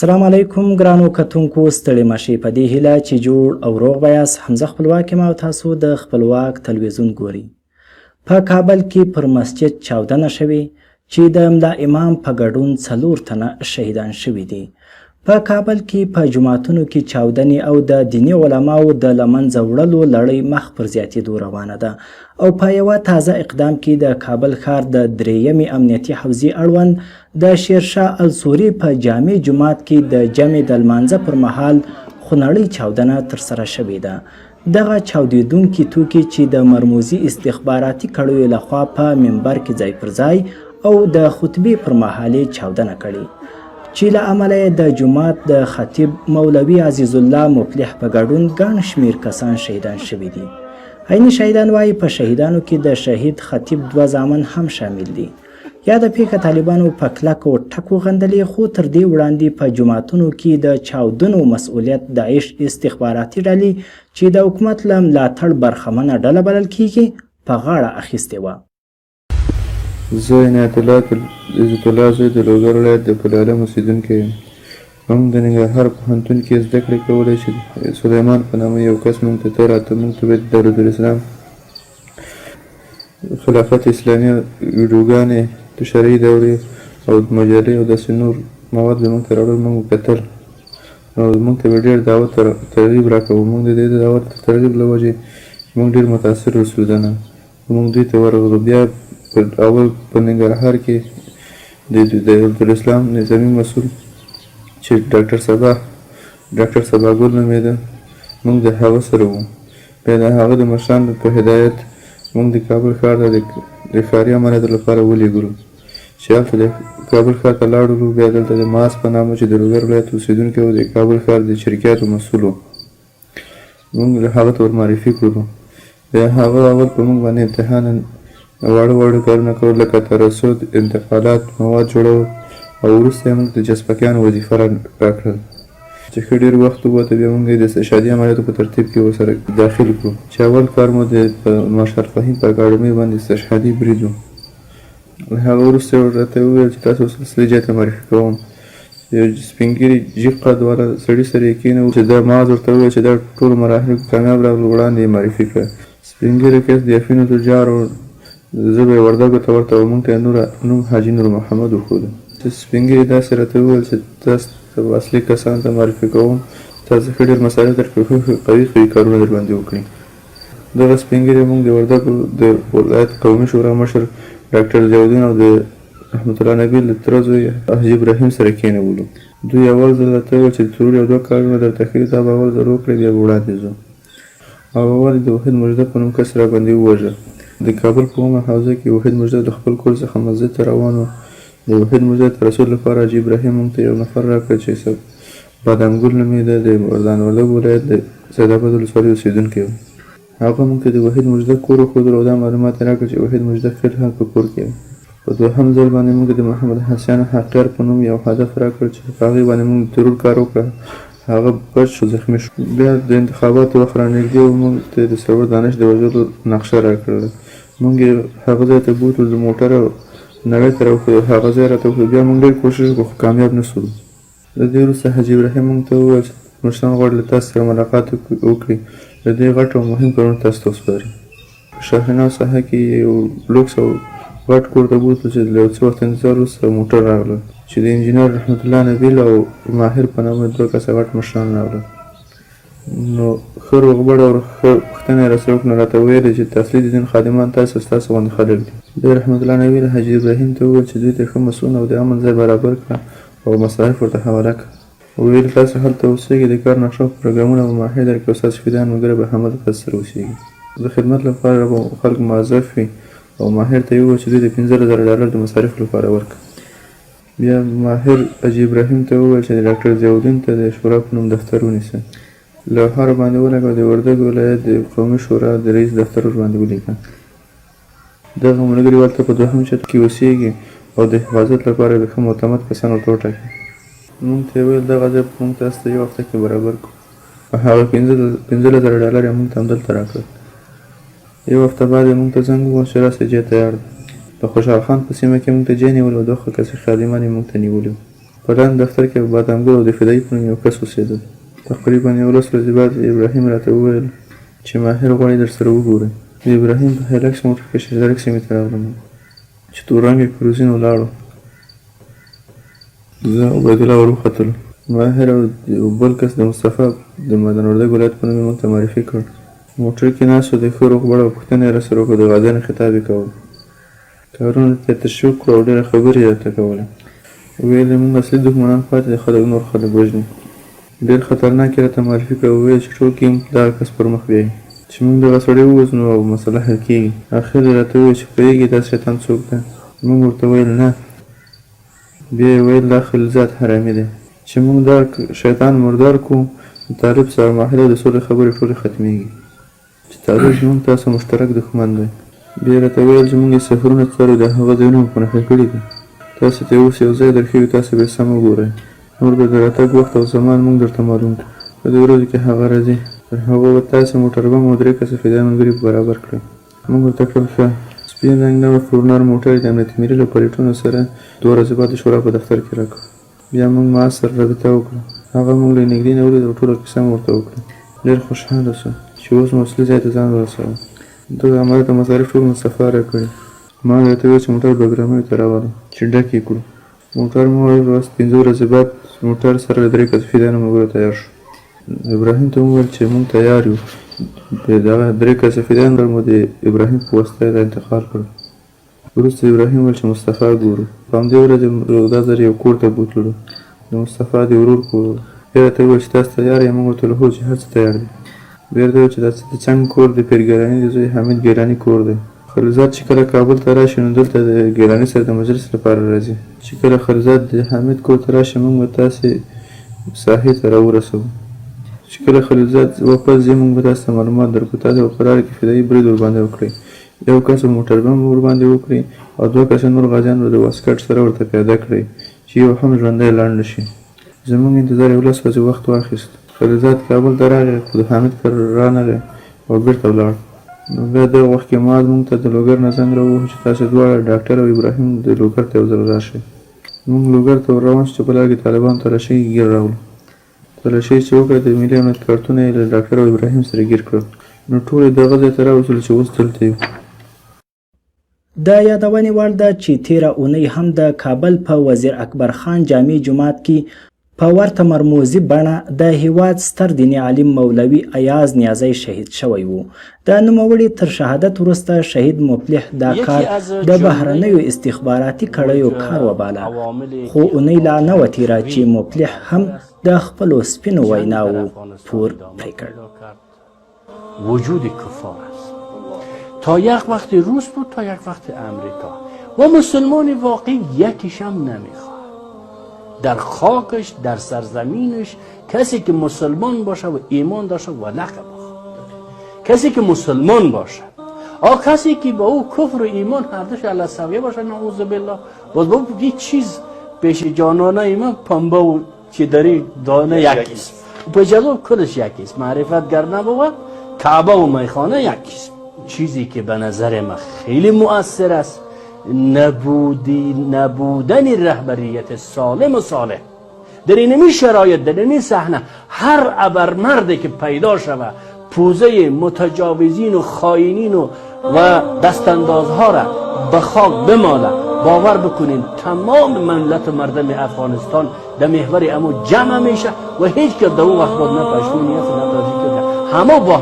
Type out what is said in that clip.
سلام علیکم ګرانو کتونکو، ستړي مشي. په دې هیله چې جوړ او روغ به یاست. حمزه خپلواک یم او تاسو د خپلواک تلویزیون ګورئ. په کابل کې پر مسجد چاودنه شوې چې د ملا امام په ګډون 4 تنه شهیدان شوي دي. په کابل کې په جوماتونو کې چاودنې او د دیني علماو د له منځه وړلو لړۍ مخ پر زیاتېدو روانه ده او په یوه تازه اقدام کې د کابل ښار د درېیمې امنیتي حوزې اړوند د شیرشاه السوري په جامع جومات کې د جمع د لمانځه پر مهال خونړۍ چاودنه ترسره شوې ده. دغه چاودېدونکي توکي چې د مرموزي استخباراتي کړیو لخوا په منبر کې ځای پر ځای او د خطبې پر مهال یې چاودنه کړې، چې له امله یې د جومات د خطیب مولوي عزیزالله مفلح په ګډون ګڼ شمېر کسان شهیدان شوي دي. عیني شهیدان وایي په شهیدانو کې د شهید خطیب 2 زامن هم شامل دي. یاده پیښه طالبانو په کلکو ټکو غندلې، خو تر دې وړاندې په جوماتونو کې د چاودنو مسؤلیت داعش استخباراتي ډلې، چې د حکومت له ملاتړ برخمنه ډله بلل کیږي، په غاړه اخیستې وه. زه عنایت الله عزت الله زوی د لوګر ولایت د پل علم اوسېدونکی یم. موږ د ننګرهار پوهنتون کې زده کړې کولې چې سلیمان په نامه یو کس موږ ته راته، موږ ته به د دولت الاسلام خلافت اسلامي ویډیوګانې، د شرعي دورې او مجلې او داسې نور مواد به موږ ته راوړل، موږ به کتل. نو موږ ته به ډېر دعوت ترغیب راکاوه. موږ د دې دعوت ترغیب له وجې موږ ډېر متاثر وسو. دنه موږ دوی ته ورغلو. بیا په اول په ننګرهار کې د دولت الاسلام نظامي مسؤل چې ډاکټر صبا ګل نومېده، موږ د هغه سره وو. بیا د هغه د مشرانو په هدایت موږ د کابل ښار ته د ښاري عملیاتو لپاره ولیږلو چې هلته د کابل ښار ته لاړلو. بیا دلته د معاذ په نامه چې د لوګر ولایت اوسېدونکی و، د کابل ښار د چرکیاتو مسؤل و، موږ له هغه ته ورمعرفي کړلو. بیا هغه اول په موږ باندې امتحان واړه واړه کارونه کول، لکه ترصد، انتقالات، مواد جوړول، او وروسته یې موږ د جسپکیانو وظیفه راکړل چې ښه ډېر وخت ووته. بیا موږ یې د استشهادي عملیاتو په ترتیب کې ورسره داخل کړو چې اول کار مو د مارشال فهیم په اکاډمۍ باندې استشهادي برید و. له هغه وروسته یې راته وویل چې تاسو اوس اصلي ځای ته معرفي کوم. یو سپین ږیري جیغ قد والا سړي سره یې کېنول چې دا معاذ ورته وویل چې دا ټولو مراحلو کې کامیاب راغلو، وړاندې یې معرفي کړه. سپین ږیری کس د افینو تجار و، ژبه یې وردګو ته ورته وه، موږ ته یې نوم حاجي نور محمد وښود. سپین ږیري داسې راته وویل چې تاسو ته به اصلي کسان ته معرفي کوم، تاسو ښه ډېر مصارف درکړي، ښه ښه قوي قوي کارونه در باندې وکړي. دغه سپین ږیری موږ د وردګو د ولایت قومي شورا مشر ډاکټر ضیاءالدین او د رحمت الله نبیل د تره زوی حاجي ابراهیم سره کېنولو. دوی اول ځل راته وویل چې د ترور یو دوه کارونه درته ښیو، دا به اول ځل وکړئ، بیا به وړاندې ځو. او اول یې د وحید مژده په نوم کس راباندې ووژه. د کابل په اومه حوزه کې وحید مژده له خپل کور څخه مسجد ته روان و. د وحید مژده د ترصد لپاره حاجي ابراهیم موږ ته یو نفر راکړ چې بادام ګل نومېده، د مردان وردګو ولایت د سید اباد ولسوالۍ اوسېدونکی و. هغه موږ ته د وحید مژده کور وښودلو او دا معلومات یې راکړل چې وحید مژده فی الحال په کور کې دی. په دوهم ځل باندې موږ ته د محمد حسین حقیار په نوم یو هدف راکړ چې په هغې باندې موږ د ترور کار وکړ، هغه بچ شو، زخمي شو. بیا د انتخاباتو وخت رانږدې و، موږ ته یې د سرور دانش د وژلو نقشه راکړله. موږ یې هغه ځای ته بوتلو، د موټره نړۍ ته راوښودو، هغه ځای راته وښودو. بیا موږ ډېر کوشش وکړ خو کامیاب نه شولو. له دې وروسته حاجي ابراهیم موږ ته وویل چې مشران غواړي له تاسو سره ملاقات وکړي، له دې غټ او مهم کارونه تاسو ته وسپاري. په شاهیناو ساحه کې یې یو لوکس او غټ کور ته بوتلو چې له یو څه وخت انتظار وروسته موټر راغلل چې د انجینر رحمت الله نبیل او ماهر په نامه دوه کسه غټ مشران راغلل. نو ښه روغبړ او ښه پوښتنه یې راسره وکړه، نو راته ویل یې چې اصلي د دین خادمان تاسو او ستاسو غوندې خلک دي. بیا رحمت الله نبیل حاجي ابراهیم ته وویل چې دوی ته ښه مصئون او د امن ځای برابر کړه او مصارف ورته حواله کړه. ویل تاسو هلته اوسېږئ، د کار نقشه او پروګرامونه به ماهر درکړي او ستاسو فدایان ملګري به هملته تاسو سره اوسېږي. د خدمت لپاره به خلک موظف وي او ماهر ته یې وویل چې دوی د 15,000 ډالر د مصارفو لپاره ورکړه. بیا ماهر حاجي ابراهیم ته وویل چې د ډاکټر ضیاءالدین ته د شورا په نوم دفتر ونیسه. لوحه ورباندې ولګوه، د وردګو ولایت د قومي شورا د رئیس دفتر ورباندې ولیکه. دغه ملګري هلته په دوهم چت کې اوسېږي او د حفاظت لپاره به ښه معتمد کسان ورته وټاکي. موږ ته یې وویل دغه ځای به موږ تاسو ته یوه هفته کې برابر کړو. هغه 15,000 ډالر یې موږ ته همدلته راکړل. یوه هفته بعد یې موږ ته زنګ وواهه چې راسئ ځای تیار دی. د خوشحال خان په سیمه کې موږ ته ځای نیولی او دوه ښه کسي خادمان یې موږ ته نیولي وو. په لاندې دفتر کې بادام ګل او د فدايي په نوم یو کس اوسېدل. تقریبا یو لس ورځې بعد ابراهیم راته وویل چې ماهر غواړي درسره وګوري. د ابراهیم په هایلکس موټر کې شېردرک سیمې ته راغلم چې تور رنګی کروزین ولاړ و. زه او عبیدالله ور وختلو. ماهر او یو بل کس د مصطفی د میدان وردګ ولایت په نوم یې موږ ته معرفي کړ. موټر کې ناست وو، د ښه روغبړ او پوښتنه یې راسره وکړه، د غازیانو خطاب یې کاوه. کارونه ته یې تشویق کړو او ډېره خبرې یې راته کولې. ویل یې موږ اصلي دښمنان پاتې دي، خلک نور خلک وژني. ډېر خطرناک یې راته معرفي کړ او ویل چې ټول ګیم دغه کس پر مخ بیایي. چې موږ دغه سړی ووژنو او مسله حل کېږي. اخر یې راته وویل چې پوهېږئ دا شیطان څوک دی؟ موږ ورته ویل نه. بیا یې ویل دا خلیلزاد حرامي دی. چې موږ دا شیطان مردار کړو، د طالب سره معاهده او د سولې خبرې ټولې ختمېږي. چې طالب زموږ تاسو مشترک دښمن دی. بیا یې راته ویل چې موږ یې سفرونه څارو د هغه ځایونه مو په نښه کړي دي. تاسو ته یې اوس یو ځای درښیو تاسو به یې سم وګورئ. نور به د راتګ وخت او زمان موږ درته معلوم کړو. په دې ورځو کې هغه راځي. تر هغو به تاسې موټر بم او درې کسه فدایي ملګري برابر کړئ. موږ ورته کړل ښه. سپین رنګ نوی فورنر موټر یې د امنیت ملي له پلیټونو سره دوه ورځې بعد د شورا په دفتر کې راکړ. بیا موږ معاذ سره رابطه وکړه. هغه موږ له نږدې نه ولید او ټوله کیسه مو ورته وکړه. ډېر خوشحاله شو چې اوس مو اصلي ځای ته ځان ورساوه. دغه عملیات او مصارف ټول مصطفی راکړي. معاذ راته وویل چې موټر بګرامیو ته راوله چې ډک یې کړو. موټر مو ورست، پنځه ورځې بعد موټر سره له درې کسه فدایانو ملګرو تیار شو. ابراهیم ته مو وویل چې موږ تیار یو. دغه درې کسه فدایان مو د ابراهیم په واسطه را انتقال کړل. وروسته ابراهیم وویل چې مصطفی ګورو. په همدې ورځ یې دا ځل یو کور ته بوتللو، د مصطفی د ورور کور و. بیا راته وویل چې تاسو تیار یئ؟ موږ ورته وویل هو چې هر څه تیار دي. بیا راته وویل چې دا د څنګ کور د پیر ګیلاني د زوی حمید ګیلاني کور دی. خلیلزاد چې کله کابل ته راشي نو دلته د ګیلاني سره د مجلس لپاره راځي. چې کله خلیلزاد د حمید کور ته راشي موږ به تاسې ساحې ته راورسوو. چې کله خلیلزاد واپس ځي موږ به تاسې ته معلومات درکړو. تاسې به په لاره کې فدايي برید ورباندې وکړئ. یو کس به موټر بم ورباندې وکړي او دوه کسه نور غازیان به د واسکټ سره ورته پیاده کړئ چې یو هم ژوندی لاړ نه شي. زموږ انتظار یو لس ورځې وخت واخیست. خلیلزاد کابل ته راغی خو د حامد کره رانغی او بیرته ولاړ. نو بیا دغه وخت کې معاذ موږ ته د لوګر نه زنګ راووهه چې تاسې دواړه ډاکټر او ابراهیم د لوګر ته یو ځل راشئ. موږ لوګر ته ور روان شو چې په لار کې طالبانو تلاشۍ کې ګیر راغلو. تلاشۍ چې وکړه د ملي امنیت کارتونه یې له ډاکټر او ابراهیم سره ګیر کړل. نو ټول یې دغه ځای ته راوستلو چې اوس دلته یو. د یادونې وړ ده چې تیره اونۍ هم د کابل په وزیر اکبر خان جامع جومات کې په ورته مرموزي بڼه د هیواد ستر دیني عالم مولوي ایاز نیازی شهید شوی وو. د نوموړي تر شهادت وروسته شهید مفلح دا کار د بهرنیو استخباراتي کړیو کار وباله، خو اونۍ لا نه وه تیره چې مفلح هم د خپلو سپینو ویناوو پور پرې کړ. وجود کفار است. تا یک وقت روس بود، تا یک وقت امریکا، و مسلمان واقعی یکیش هم نمیخواد در خاکش، در سرزمینش کسی که مسلمان باشه و ایمان داشته و لقب بخواد. کسی که مسلمان باشه آ کسی که با او کفر و ایمان هر دوش علی سویه باشه، نعوذ بالله، باز با او هیچ چیز پیش جانانه ایمان پنبه و چی داری دانه یکیست، په جزا کلش یکیست. معرفت گر نبود کعبه و میخانه یکیست. چیزی که به نظر من خیلی مؤثر است نبودن رهبریت سالم و صالح در اینمی شرایط، در اینمی صحنه. هر ابرمردی که پیدا شود پوزه متجاوزین و خائنین و دستاندازها را به خاک بماله، باور بکنین تمام ملت و مردم افغانستان در محور امو جمع میشه و هیچ که در اون وقت بود نه پشتونی است نه تاجیکی، همه با